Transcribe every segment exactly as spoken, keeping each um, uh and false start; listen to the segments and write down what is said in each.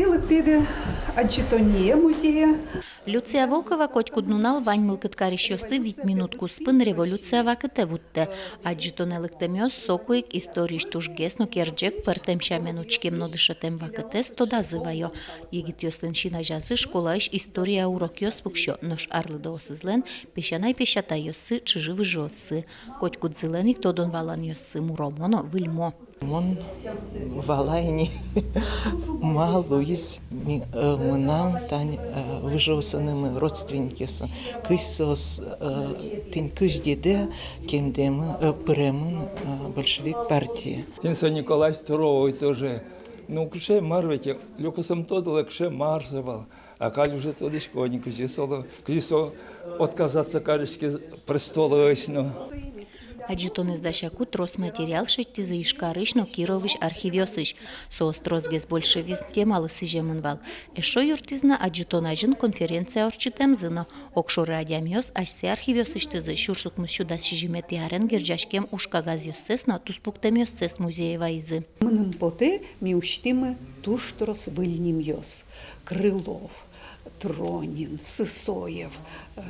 Лыктӥды адӟытонние музее. Люция Волкова котькуд нунал вань мылкыд карисьёсты вить минут куспын революция вакытэ вуттэ. Адӟытонэ лыктэмъёс соку ик историысь тужгес но керӟег пӧртэм сямен учкем но дышетэм вакытэз тодазы вайо. Егитъёслэн син азязы школаысь история урокъёс пуксё, нош арлыдоосызлэн песянай-песятайёссы, чыжы-выжыоссы. Котькудзылэн ик тодон-валанъёссы муромо но выльмо. Мон валай ини, ма луиз ми-, э, мынам тань, э, выжыосынымы, родственникъёсын, кызь соос, э, тӥни кызь дедэ кемдэмын, э, пыремын, э, большевик партие. Тӥни со Николай Второй тоже. Ну, кыӵе мар ведь, люкаослэн тодылэ, кыӵе мар со вал. А каль уже тодӥсько ини, кызьы со, кызьы со отказаться кариськиз престолысь но. Адӟытонэз дасяку трос материал шедьтӥзы Ижкарысь но Кировысь архивъёсысь. Соос тросгес большевизм темалы сӥземын вал. Эшшо юрттӥз на адӟытон азьын конференция ортчытэмзы но. Огшоры адямиос асьсэ архивъёсысьтызы сюрс укмыс сю дас сизьыметӥ арен герӟаськем ужкагазъёссэс но туспуктэмъёссэс музее вайизы. Мыным потэ, ми усьтӥмы туж трос выль нимъёс: Крылов, Тронин, Сысоев, э,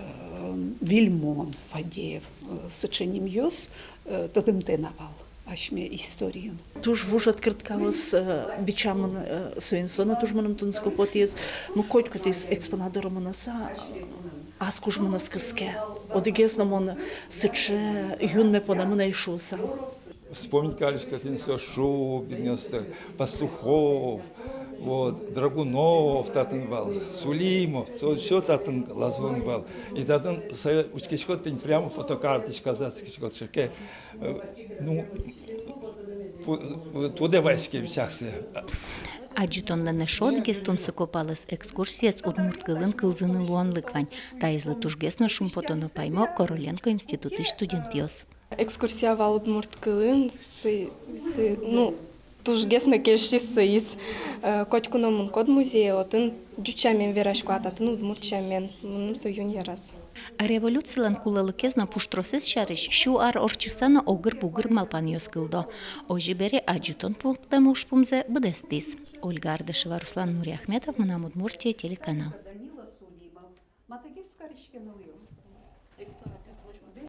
Вильмон, Фадеев, э, сыӵе нимъёс, э, тодымтэ на вал асьме историын. Туж вуж открыткаос, э, бичамын, э, соин со но туж мыным тунсыко потӥз. Ну, котькудӥз экспонат доры мынаса, ас кужмыныз кыске. Одӥгез но мон сыӵе юнме понэмын ӧй шуысал. Вспомнить кариськод ини со Шубинъёсты, Пастухов, вот, Драгунов татын вал, Сулимов, со всё татын лазон вал. И татын сое учкиськод тӥни, прямо фотокарточка зацикиськод, шеке, э, ну, пу-, тудэ вайиське всяксэ. Адӟытонлэн эшшо одӥгез тунсыко палыз — экскурсиез удмурт кылын кылзыны луонлык вань. Таизлы тужгес но шумпотоно паймо Короленко институтысь студентъёс. Экскурсия вал удмурт кылын, сы-, сы-, ну, тужгес но кельшиз соиз. Э, котьку но мынӥськод музее, отын ӟуч сямен верасько, а татын удмурт сямен. Мыным со юн яраз. Революцилэн кулэлыкез но пуштросэз сярысь сю ар ортчыса но огыр-бугыр малпанъёс кылдо. Озьы бере, адӟытон пунктлэн ужпумзэ быдэстӥз. Ольга Ардашева, Руслан Нуриахметов, «Мынам Удмуртие» телеканал.